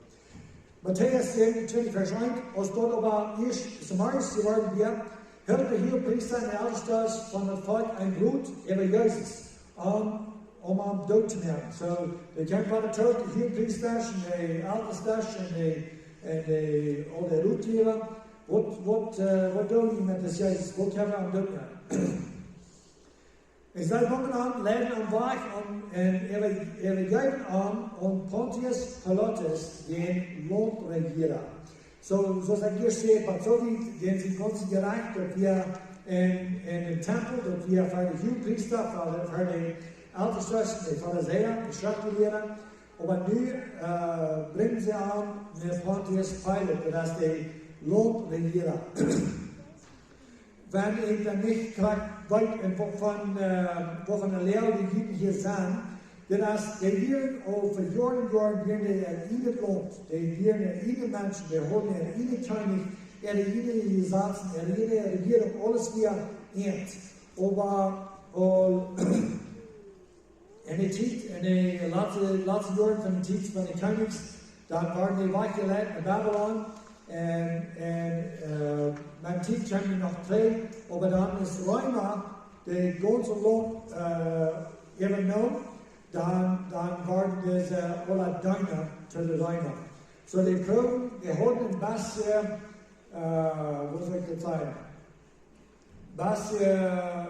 Matäus siebentwintich, Varsch eent: Aus daut oba ieescht zemorjes jeworden wia, hilt de Huagepriesta un de Eltestasch von daut Volkj een Rot äwa Jesus, om, om am doot to moaken. Soo, dee kjeemen wada trigj, de Huagepriesta un de Eltestasch un de, un de, aul de Rotjäwa. Waut, waut, äh, waut doo wie met dis Jesus? Waut kjenn wie am doot moaken? Un see bungen am, leiden am wajch un, un äwa-, äwajeewen am aun Pontius Pilatus, dän Launtrejiera. Soo, soo aus ekj hia säd, waut soo wiet, dän sien gaunzet Jerecht, daut wia en, en dän Tempel, daut wia fa de Huagepriesta, fa de, fa de Eltestasch, de Farisäa, de Schreftjelieede. Oba nu, äh, brinjen see am no Pontius Pilatus, daut es de Launtrejiera. Wan ekj dan nich krakjt weet, un woo von, äh, woo von de Läaje dee Juden hia sent, dan es, dee wieren aul fa Joaren un Joaren wieren dee en ieejnet Launt, dee wieren ieejne Menschen, dee hauden äa ieejnet Kjennich, äa ieejnet Jesaz, äa ieejne Rejierunk, aules wia äant. Oba aul en de Tiet, en de latste, latste Joaren von de Tiet von de Kjennichs, dan worden dee wajchjeleit no Babilon. Un, un, äh, met de Tiet kjeemen dee noch trigj, oba dan es Reema, de gaunze Launt, äh, äwanomen, dan, dan worden dise aula Deena to de Reema. Soo dee proowen, dee hauden een bät, äh, woo saul ekj daut sajen? Waut, äh,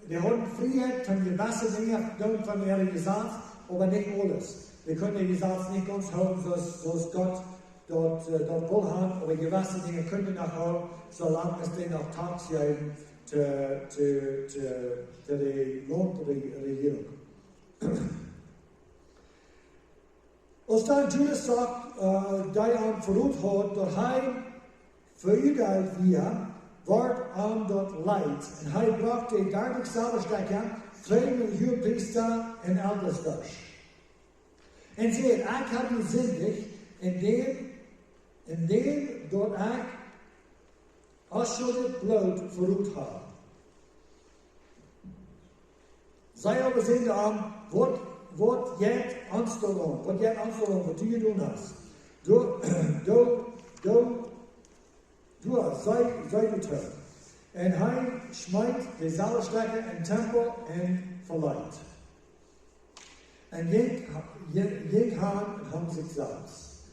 dee hauden Frieheit, kjennen jewesse Dinja doonen von äa Jesaz, oba nich aules. Dee kunnen äa Jesaz nich gaunz hoolen, soo aus, soo aus Gott daut, äh, daut wull haben, oba jewesse Dinja kunnen dee noch hoolen, soo lang aus dee noch Tax jeewen to, to, to, to de Launt-, Re-, Rejierunk. Aus dan Judas sach, äh, dee am veroden haud, daut hee veuadeelt wia, wort am daut leet, un hee brocht de dartich Selwastekja trigj no de Huagepriesta un Eltestasch. Un säd: Ekj hab jesindicht, endäm, endäm daut ekj onschuldjet Bloot veroden hab. See oba säden am: Waut, waut jeit ons daut aun? Waut jeit ons daut aun, waut du jedonen hast? Du, du, du, du hast, see, see du too. Un hee schmeet de Selwastekja em Tempel un veleet. Un jinkj, jinkj, jinkj han un hunk sikj selfst.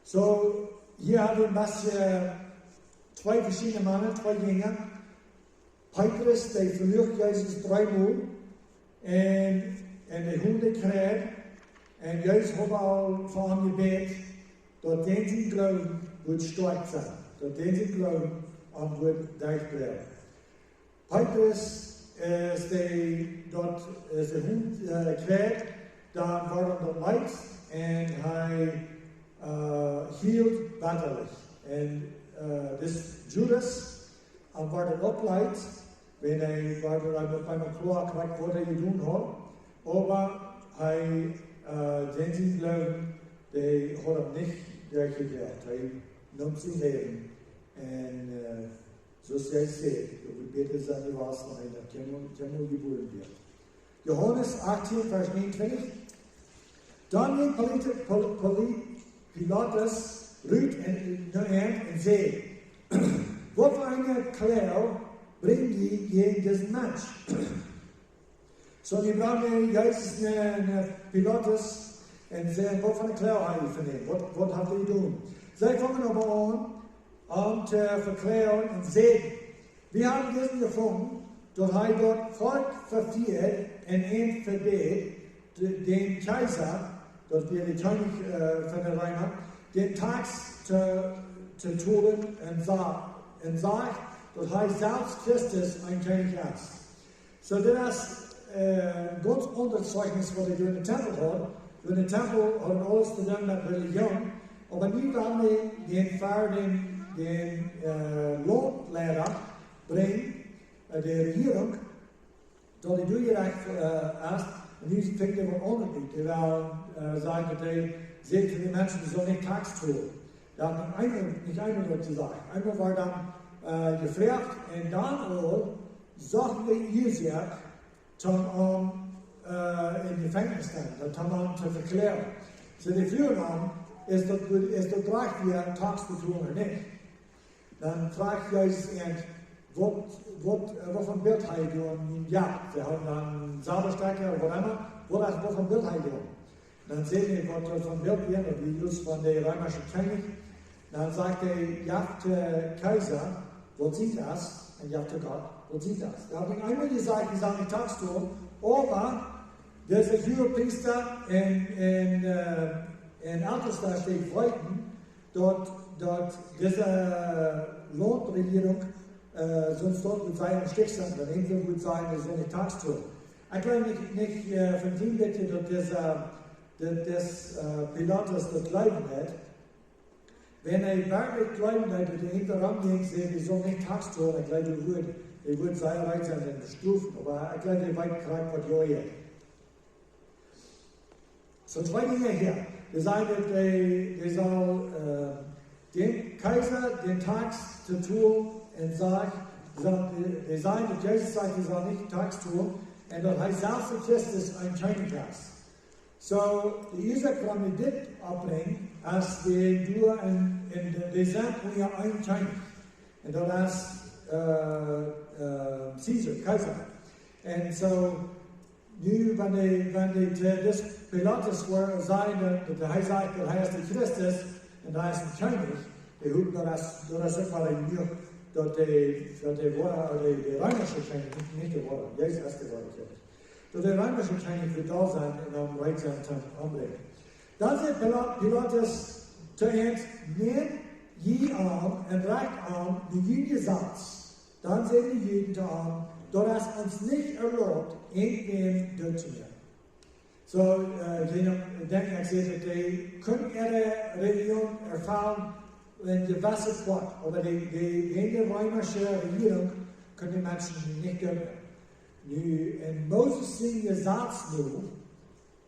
Soo, hia hab wie een bät, äh, twee veschiedne Mana, twee Dinja. Petrus, dee veluach Jesus dreemol un, un dee Hunden kjrieejen. Un Jesus haud aul fa am jebät, daut dän sien Gloowen wudd stoakj sennen, daut dän sien Gloowen am wudd derchbrinjen. Petrus, äh, es dee, daut, äh, es de Hunt, äh, kjrieech, dan wort am daut leet un hee, äh, hield betalich. Un, äh, dis Judas, am wort daut uk leet, wan hee wort, hee wort bie mie kloa krakjt, waut hee jedonen haud. Oba hee, äh, dän sien Gloowen, dee haud am nich derchjebrocht. Hee neem sien Läwen. Un, äh, soo aus hee säd, daut wudd bäta sennen jewast, wan hee noch kjeenmol, kjeenmol jebuaren wia. Johanes achtieen, Varsch nieeuntwintich. Dan jinkj Pilate-, Pil-, Pil-, Pilatus rut un, no an un säd: Waut fa eene Kloag brinj jie jäajen disen Mensch? Soo, dee brinjen Jesus no, no Pilatus un säden: Waut fa eene Kloag hab jie fa am? Waut, waut haft hee jedonen? See fungen oba aun, am to vekloagen un säden: Wie haben disen jefungen, daut hee daut Volkj vefieed un an vebäd, de-, dän Kjeisa, daut wia de Kjennich, äh, von de Reema, dän Tax to, to tolen un sa-, un sajcht, daut hee selfst Christus, een Kjennich es. Soo, dit es, äh, een gaunz aundret Zeichnis, waut hee doa en dän Tempel haud. Doa en dän Tempel haud aules to doonen met Religion. Oba nu wia hee dän, dän, äh, Launtleida brinjen, äh, de Rejierunk, daut hee doa jerajcht, äh, es, un nu finjt hee waut aundret ut. Hee well, äh, sajen, daut hee sajcht to de Menschen, dee sellen nich Tax tolen. Daut haft nich eena, nich eena daut jesajcht. Eemol wort dan, äh, jefroacht un dan aul sochten dee Uasoak, om am, äh, em Jefenkjnis to han, daut om am to vekloagen. Soo, dee fruagen am, es daut, es daut rajcht, hia Tax to tolen ooda nich? Dan fruach Jesus an, waut, waut, äh, waut fa een Bilt hab jie doa en june Joakj? See hauden dan Sabbatstekja ooda waut emma. Waut, waut fa een Bilt hab jie doa? Dan säden see, waut fa een Bilt wia, daut wia jrods von de reemische Kjennich. Dan sajcht hee, jeft, äh, Kaisar, waut sient es, un jeft Gott, waut sient es. Dee hauden eemol jesajcht, dee sellen nich Tax tolen, oba dise Huagepriesta un, un, äh, un Eltestasch, dee weeten, daut, daut dise, äh, Launtrejierunk, äh, soone Staut wudd sennen em Stich setten, daut irjentwäa wudd sajen, dee sellen nich Tax tolen. Ekj jleew nich, nich, äh, von dän Bilt, daut dise, daut dise, äh, Pilatus daut jleewen deed. Wan hee werkjlich jleewen deed, daut doa irjentwäa romjinkj, säd, dee sellen nich Tax tolen, ekj jleew, hee wudd, hee wudd sea reed sennen, am to strofen. Oba ekj jleew, hee weet krakjt, waut hee deed. Soo, twee Dinja hia. Dee sajen, daut dee, dee sell, äh, dän Kaisar dän Tax to tolen un sajcht, dee sell, dee, dee sajen, daut Jesus sajcht, dee sell nich Tax tolen, un daut hee selfst de Christus, een Kjennich es. Soo, de Uasoak, wuarom ekj dit oppbrinj, es, dee doa en, en de, dee sent unja een Kjennich. Un daut es, äh, äh, Caesar, Kaisar. Un soo, nu, wan dee, wan dee, äh, dis Pilatus wia, sajen, daut, daut hee sajcht, daut hee es de Christus un hee es een Kjennich, dee hopten, daut es, daut es uk waut jenuach, daut dee, daut dee woare, dee, dee reemische Kjennich, nich, nich dee woare, Jesus es de woare Kjennich. Daut de reemische Kjennich wudd doa sennen un am reed sennen toom ombrinjen. Dan säd Pila-, Pilatus to an, nämt jie am un rajcht am no jun Jesaz. Dan säden de Juden to am, daut es ons nich erlaubt, irjentwäm doot to moaken. Soo, äh, jie denkjen, ekj säd, daut dee kunnen äare Religion erfellen en jewesse Poat, oba dee, dee, de reemische Rejierunk kunn de Menschen nich doot moaken. Nu, en Moses sien Jesaz nu,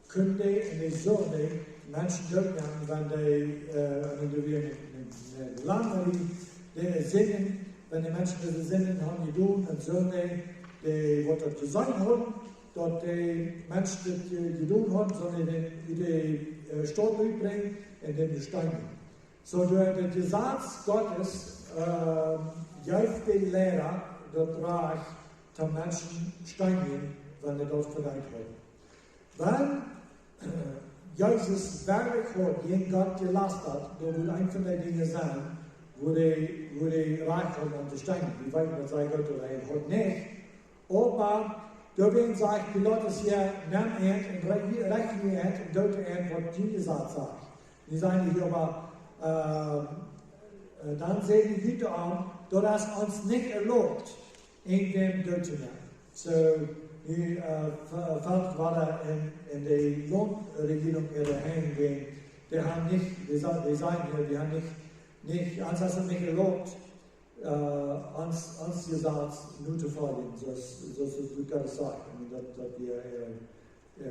kunnen dee un dee sullen dee Menschen doot moaken, wan dee, äh, wan dee wia en, en, en Land, dee Sinden, wan de Menschen dise Sinden hauden jedonen, dan sullen dee, dee waut daut jeseenen hauden, daut de Menschen dit, äh, jedonen hauden, sullen dee ut de, äh, Staut rutbrinjen un dee besteenen. Soo, de, de Jesaz Gottes, äh, jeef de Leida daut Rajcht, de Menschen steenen, wan dee daut vedeent hauden. Wan, äh, Jesus werkjlich haud jäajen Gott jelastat, dan wudd eent von dee Dinja sennen, wua dee, wua dee Rajcht haud am to steenen. Wie weeten, daut see Gott doa haud nich. Oba doawäajen sajcht Pilatus hia, nämt an un re-, rajcht an un doot an, waut jun Jesaz sajcht. Nu sajen dee hia oba, äh, äh, dan säden de Juden to am, daut es ons nich erlaubt, irjentwäm doot to moaken. Soo, nu, äh, fa-, felt wada en, en de Launt-, Rejierunk äare Henj, dee, dee haben nich, dee sa-, dee sajen hia, dee haben nich, nich, ons es daut nich erlaubt, äh, ons, ons Jesaz nu to foljen, soo aus, soo aus daut Wuat Gottes sajcht. I mean, daut, daut wia, äh,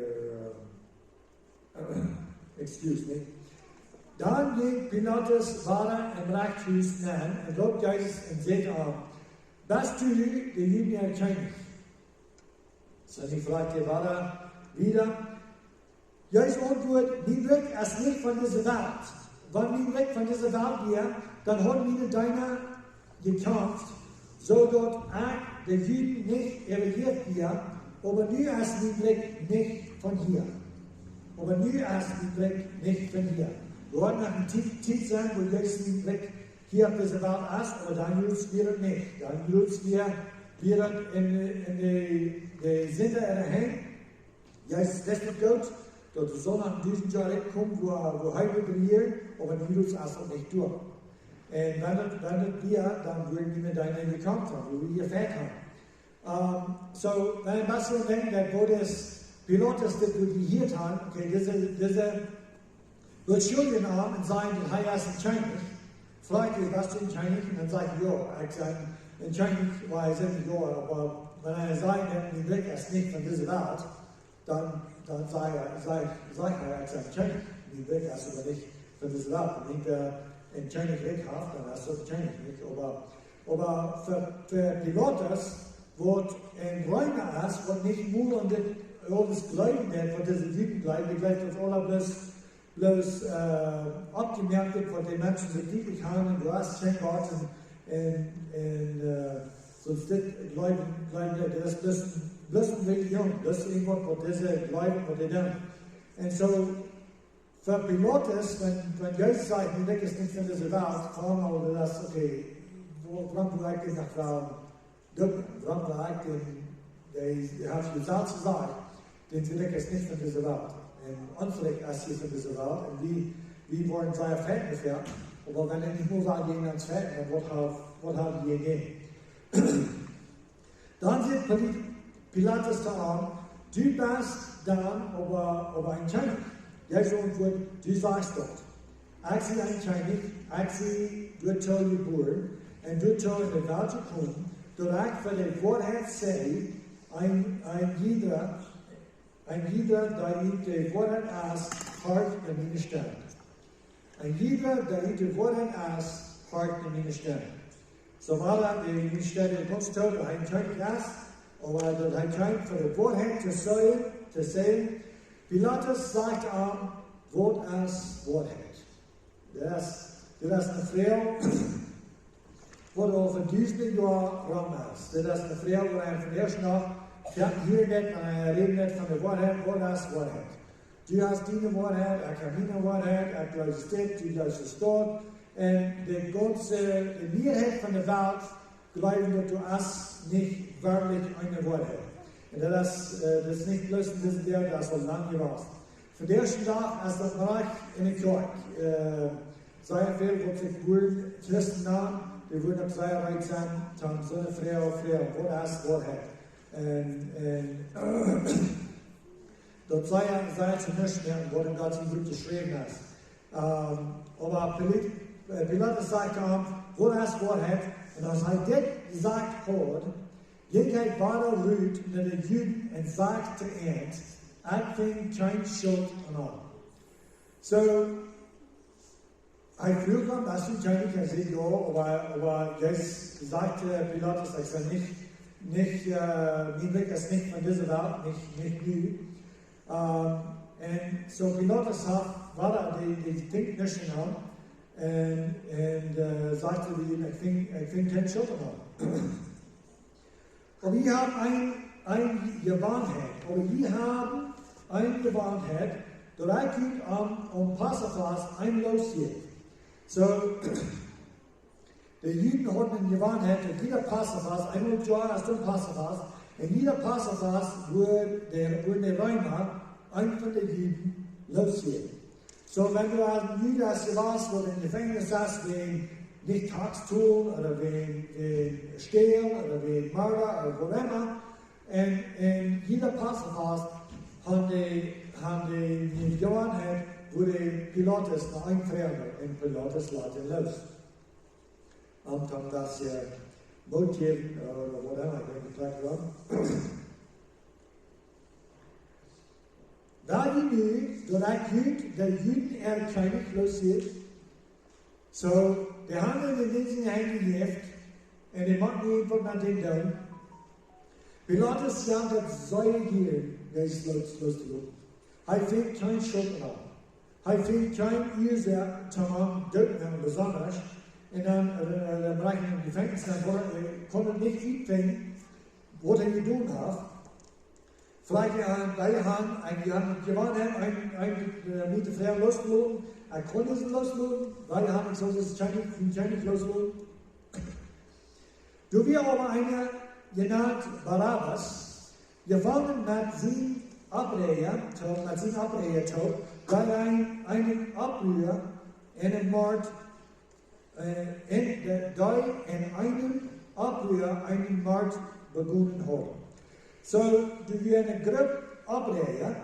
äh, excuse me. Dan jinkj Pilatus wada em Rechthus nenn un roopt Jesus un säd to am: "Best du de Juden äa Kjennich?" Soo, nu fruach hee wada wieda. Jesus auntwuat: "Mien Rikj es nich von dise Welt. Wan mien Rikj von dise Welt wia, dan hauden miene Deena jekjamft, soo daut ekj de Juden nich äwajäft wia, oba nu es mien Rikj nich von hia. Oba nu es mien Rikj nich von hia." Wie woaren noch eene Tiet, Tiet seenen, wua Jesus sien Rikj hia opp dise Welt es, oba dan jrods wia daut nich. Dan jrods wia, wia daut en, en de, de Sinda äare Henj. Jesus wist daut goot, daut doa saul noch een dusent Joa Rikj komen, wua, wua hee wudd rejieren, oba nu jrods es daut nich doa. Un wan daut, wan daut wia, dan wudden wie met dän jekauft haben, woo wie jefajcht haben. Ehm, so, wan een bät denkjt, daut woo daut Pilatus dit woo dee hia han, okay, dise, dise, daut schuldjen am un sajen, daut hee es een Kjennich. Froagt hee, best du een Kjennich? Un dan sajcht hee, jo, ekj sie een Kjennich, wiels hee sajcht, jo, oba wan hee sajcht, daut mien Rikj es nich von dise Welt, dan, dan sajcht hee, sajcht, sajcht hee, ekj sie een Kjennich, mien Rikj es oba nich von dise Welt. Un nich, eh, een Kjennichrikj haft, dan es daut een Kjennich, nich? Oba, oba fa, fa Pilatus, waut een Reema es, waut nich mol aun dit aules jleewen deed, waut dise Juden jleewen, dee jleewen daut aula bloos, bloos, eh, oppjemoakt, waut de Menschen sikj dietlich haben, un du hast kjeen Gott, un, un, un, eh, soont dit jleewen, jleewen, daut es bloos, bloos een Religion, daut es irjentwaut, waut dise jleewen, waut dee doonen. Un soo, fa Pilatus, wan, wan Jesus sajcht, mien Rikj es nich von dise Welt, dan, oh, daut es, okay, woo, wuarom doo ekj dit noch well doonen? Wuarom doo ekj dit, dee, dee haft jesajcht, jesajcht, daut mien Rikj es nich von dise Welt. Un ons Rikj es hia von dise Welt. Un wie, wie woaren sea fein met am. Oba wan hee nich mol saul jäajen ons fechten, dan waut hab, waut hab wie jäajen am? Dan sajcht Pil-, Pilatus to am: Du best dan oba, oba een Kjennich. Jesus auntwuat: Du sajchst daut. Ekj sie een Kjennich, ekj sie doatoo jebuaren un doatoo enne Welt jekomen, daut ekj fa de Woarheit saj, een, een jieda, een jieda, dee ut de Woarheit es, horcht no miene Stemm. Een jieda, dee ut de Woarheit es, horcht no miene Stemm. Soo wia daut, de miene Stemm, de Gott toop, daut hee een Kjennich es, oba daut hee kjeem fa de Woarheit to sajen, to sajen. Pilatus sajcht am: Waut es Woarheit? Daut es, daut es eene Froag, waut aul fa dusende Joa rom es. Daut es eene Froag, wua eena vondoag noch, jo, hia nich, wan eena rät nich von de Woarheit, waut es Woarheit? Du hast diene Woarheit, ekj hab miene Woarheit, ekj jleew dit, du jleefst daut. Un de gaunze, de Mearheit von de Welt jleewen, daut doa es nich werkjlich eene Woarheit. Un daut es, eh, daut es nich bloos en dise Welt, daut es aul lang jewast. Vondoag dän Dach es daut noch enne Kjoakj, eh, sea väl, waut sikj wudden Christen nanen, dee wudden uk sea reed sennen, dan soone Froag, Froag, waut es Woarheit? Un, un daut see, see to nuscht moaken, waut en Gott sien Wuat jeschräwen es. Ehm, oba Pilat-, eh, Pilatus sajcht am: Waut es Woarheit? Un aus hee dit jesajcht haud, jinkj hee wada rut no de Juden un sajcht to an: Ekj finj kjeene Schult aun am. Soo, hee fruach am, best du een Kjennich? Hee säd: Jo, oba, oba Jesus sajcht, eh, Pilatus, ekj sie nich, nich, eh, mien Rikj es nich von dise Welt, nich, nich nu. Ehm, un soo Pilatus haud wada de, de Dinkjnis aun am un, un, eh, sajcht to am: Ekj finj, ekj finj kjeene Schult aun am. Oba wie haben eene, eene Jewanheit. Oba wie haben eene Jewanheit, daut ekj junt aum, aum Passafast eenen loosjäw. Soo, de Juden hauden eene Jewanheit, daut jieda Passafast, eemol em Joa es doa een Passafast, un jieda Passafast wort de, wort de Reema een von de Juden loosjejäft. Soo, wan du een Jud best jewast, waut em Jefenkjnis es wäajen nich Tax tolen ooda wäajen, wäajen Stälen ooda wäajen Mord ooda whatever, un, un jieda Passafast haud de, haud de, de Jewanheit, wort de Pilatus no am froagen, un Pilatus leet am loos. Om dan daut, eh, Moot jäwen, eh, ooda whatever, ekj weet nich, waut. Well jie nu, daut ekj junt de Juden äa Kjennich loosjäw? Soo, dee haben am en dise Henj jejäft, un dee motten nu waut met am doonen. Pilatus jant daut sea jieren, Jesus loos, loos to loten. Hee finjt kjeene Schult aun am. Hee finjt kjeene Uasoak toom am doot moaken, besonda. Un dan, eh, dan brinjen am em Jefenkjnis, dan woat, eh, kaun hee nich utfinjen, waut hee jedonen haft. Veleicht, eh, dee haben, eh, dee haben jewonnen, een, een, eh, mie to froagen loos to loten. Ekj kunn disen loos loten, dee haben, ekj saul disen Kjennich, dän Kjennich loos loten. Doa wia oba eena jenant Barabbas, jefongen met sien Oppräaja, to, met sien Oppräaja to, dee een, een Oppräaja un een Mord äh, en de, dee en eenen Opprua eenen Mord begonen hauden. Soo, doa wia eene Grupp Opprua,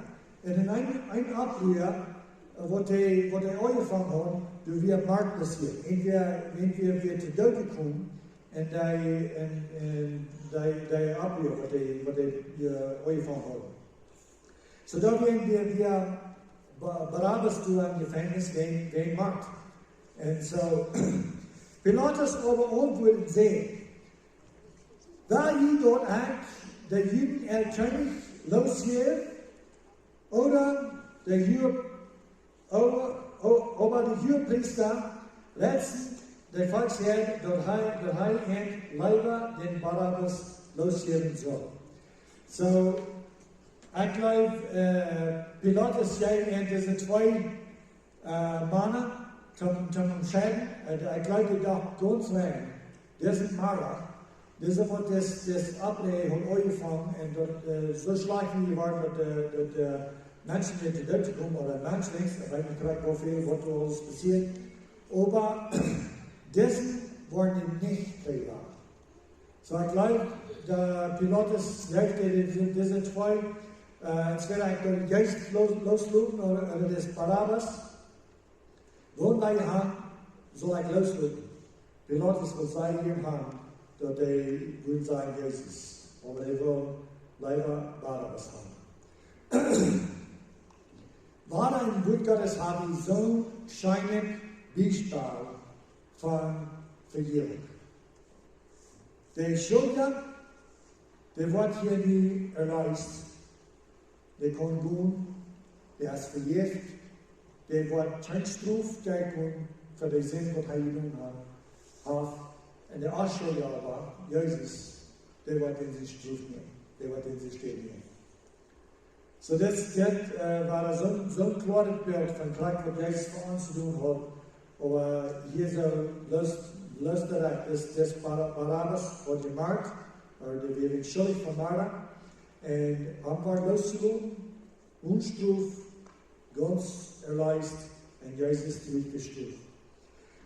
un en een, een Opprua, äh, waut dee, waut dee aunjefongen hauden, doa wia Mord passieet. Entwäda, entwäda wia to Doot jekomen, un dee, un, un dee, dee Opprua, waut dee, waut dee, äh, aunjefongen hauden. Soo, doa wia, wia, wia Ba-, Barabbas doa em Jefenkjnis wäajen, wäajen Mord. Un soo, Pilatus oba auntwuad un säd: Well jie daut ekj de Juden äa Kjennich loosjäw, ooda de Hua-, ooda, o-, ooda de Huagepriesta, räd de Volkshäad, daut hee, daut hee an leewa dän Barabbas loosjäwen sull. Soo, ekj jleew, äh, Pilatus jeef an dise twee, äh, Mana toom, toom entscheiden. Äh, ekj jleew, dee docht gaunz rein: Dit es Mord. Dit es waut dit, dit Opprua haft aunjefongen un daut, äh, soo schlajcht jeworden, daut, äh, daut, äh, Menschen nich to Doot komen ooda Menschen nich, ekj weet nich krakjt woo väl, waut doa aules passieet. Oba dise woaren nich kjrieen. Soo, ekj jleew, de Pilatus jleewd, dee, dee, dise twee, äh, entwäda ekj doo Jesus loos, loosloten ooda, ooda dän Barabbas. Waut well jie haben, saul ekj loosloten? Pilatus wull seenen haben, daut dee wudd sajen Jesus. Oba dee wull leewa Barabbas haben. Wuarom en Wuat Gottes hab wie soon scheenet Biespel von Vejäwunk? De Schuldja, dee woat hia nu erleest. Dee kaun gonen, dee es vejäft, dee woat kjeene Strof kjrieen fa de Sind, waut hee jedonen haft, haft. Un de Onschuldja oba, Jesus, dee woat siene Strof nämen, dee woat siene Städ nämen. Soo, dit, dit, äh, wia soon, soon kloaret Bilt von krakjt waut Jesus fa ons jedonen haft. Oba hia soo bloos, bloos direkt, dis, dis Bar-, Barabbas woat jemoakt, ooda dee wia schuldich von Mord. Un am woat loosjeloten, one Strof, gaunz erleest, un Jesus kjrieech de Strof.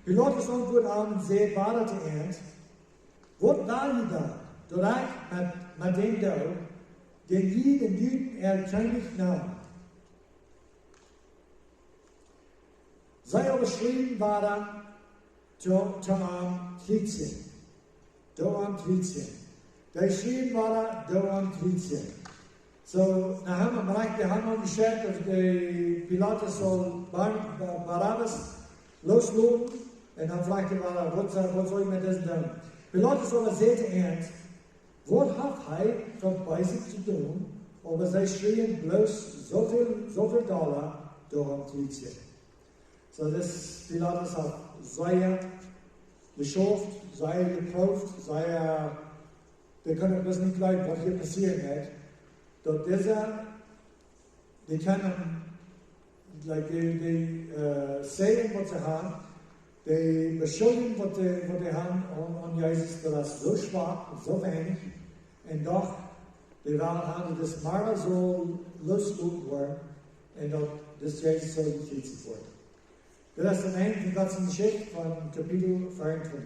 Pilatus auntwuad am un säd wada to an: Waut well jie dan, daut ekj met, met dän doo, dän jie de Juden äa Kjennich nanen? See oba schrieejen wada to, to am: Kjriezich am, kjriezich am. Dee schrieejen wada: Kjriezich am. Soo, nu haben wie, wie haben aul jeschekjt, daut de Pilatus saul Bar-, Ba-, Barabbas loosloten. Un dan fruach hee wada: Waut saul, waut saul ekj met disen doonen? Pilatus oba säd to an: Waut haft hee fa Beeset jedonen? Oba see schrieejen bloos: Sooväl, sooväl Dolla, kjriezich am. Soo, dis Pilatus haft sea jeschauft, sea jeprooft, sea, dee kunnen bloos nich jleewen, waut hia passieet es. Daut dise, dee kjennen, like, dee, dee, äh, sajen, waut see haben, dee beschuljen, waut dee, waut dee haben aun, aun Jesus, daut es soo schwak un soo weinich. Un doch, dee wellen haben, daut dis Mord saul loosjeloten woaren un daut dis Jesus saul jekjriezicht woaren. Dit es daut Enj von Gott siene Jeschicht von Kapitel vea un twintich.